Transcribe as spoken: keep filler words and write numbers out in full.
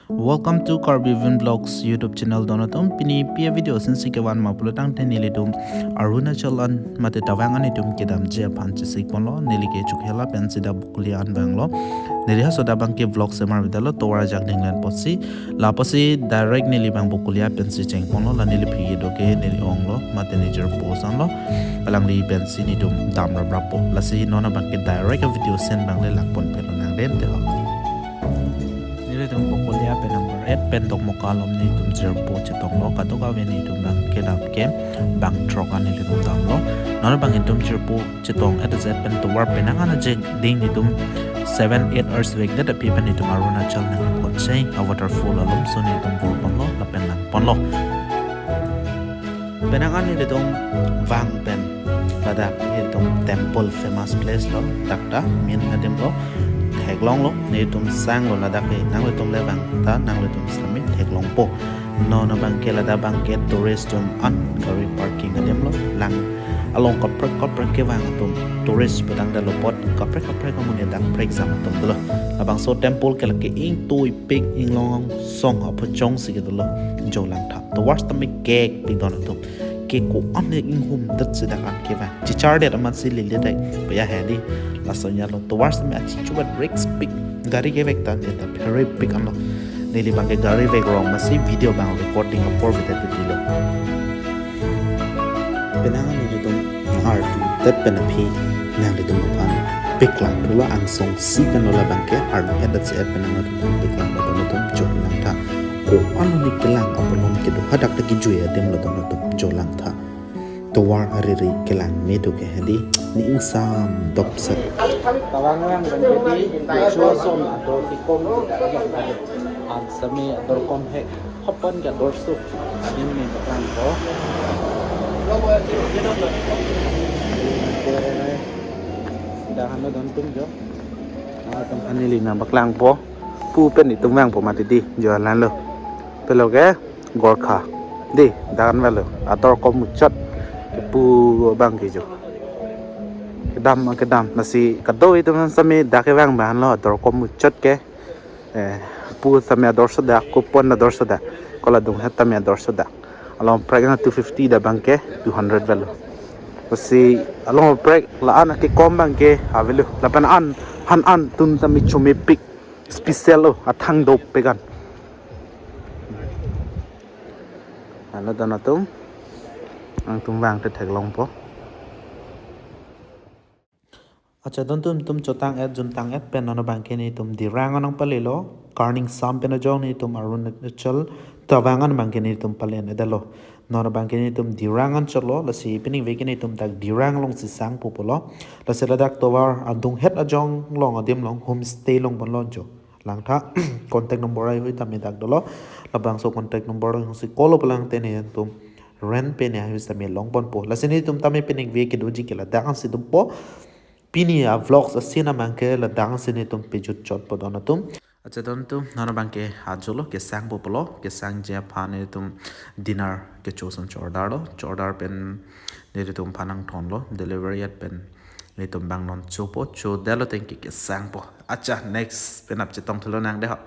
Welcome to Karbi Vin Vlogs YouTube channel don atum. Pini pi a-video ason si kevan ma pulo tangte nelitum Arunachal an mate Tawang an itum kedamji aphan chesik ponlo, neli ke Chokhela pensi dak Bokolia an vanglo. Neli halaso dak abang ke vlog semar vidalo, tovar ajak dinglen apotsi. La apotsi direct neli abang Bokolia pensi cheng ponlo, la neli aphi kedo ke neli ong lo mate ne jirpo ason lo. Alangli pensi netum dam raprappo. Lasi non abang ke direct a-video ason abang le lang pon pelo nang den te ho. Nelitum Bokolia pen number eight pen Dokmoka along netum jirpo chetonglo, kadokave netum abang ke dam ke bang throk an nelitum damlo. Non abang itum jirpo chetong at the Z pen tovar penang an ajak ding netum seven eight hours vekdet aphi pen netum Arunachal nang apot sei a-waterfall along so netum bor ponlo lapen lang ponlo. Penang an nelitum vang pen ladak netum temple famous place lo, dak ta main adim lo, theklonglo, netum sanglo ladak ke, nanglitum le vang ta nanglitum sami theklongpo. Non abang ke ladak abang ke tourist atum an gari parking adim lo, lang along kaprek kaprek kevang atum, tourist padang dalo apot kaprek kaprek amonit dak prekjam atum dolo. Labangso temple ke lake ingtuipik, inglong song aphuchong si kedolo, jo langtha. Tovar setame kekpik don atum. Ke ko-an le inghumdet si dak an kevang. Chichardet amat si lili dai. Paya hedi. Laso nya lo tovar setame achichubat rikspik. Gari kevek ta ne ta pherepik anlo. Neli abang ke gari vek rong amatsi video abang recording apor vedet dilo. Penang an nelitum artu tet pen aphi nanglitum aphan paklang pulo, angsong isi pen lo labang ke arnu et dat si et pen nanglitum aphan paklang lo don atum, jo langtha. Ko-an lo ne kelang apolon kedo hadak ta kejui adim lo don atum, jo langtha. Tovar ariri kelang me do ke hedi, ne ingsam dopset. Tawang lang dan jadi, so son ador tikom, an sami ador kom he, hopan ke ador su, adim ne baklangpo. Dah hanu don tum jo. Ah, tum hani lina baklangpo. Pu pen itum vangpo mati di, jo lan lo. Pelo ke Gorkha. Di, dan velo. Ador kom muchot. Pu abang ke jo. Kedam, kedam. Lasi kado itum sami dak kevang abang lo, ador kom muchot ke. Eh, pu sami ador sodak, kupon ador sodak. Kola dung het tame ador sodak. Along prek na two fifty, dak abang ke two hundred velo. Lasi along prek la-an kekom abang ke avelo. Lapen an, han an tun tame chomepik. Special lo, athang dopik an. Halo don atum. Nangtum vang te theklongpo. Acha don atum, tum chotang et, juntang et pen non abang ke netum Dirang an nangpalelo, Karning Sam pen ajong netum Arunachal Tawang an abang ke netum palen edalo. Non abang ke netum Dirang an chotlo, lasi peningve ke netum dak Dirang along si sangpo pulo. Lasi ladak tovar adung het ajong along adim along homestay long ponlo jo. Langtha contact number ai hui tame dak dolo. Labangso contact number along si call lo pulang te netum rent pen ya hui tame long ponpo. Lasi netum tame peningve kedoji ke ladak an si dumpo. Pini a-vlogs ason abang ke ladak an si netum pejut chotpo don atum. Acha don atum, non abang ke ajo lo, kesangpo pulo, kesangji aphan netum dinner kecho ason cho-order lo, cho-order pen netum aphan nangthonlo, delivery at pen netum abang non chopo, chodetlo tangte kesangpo. Acha, next penap chetong thulo nang de ho.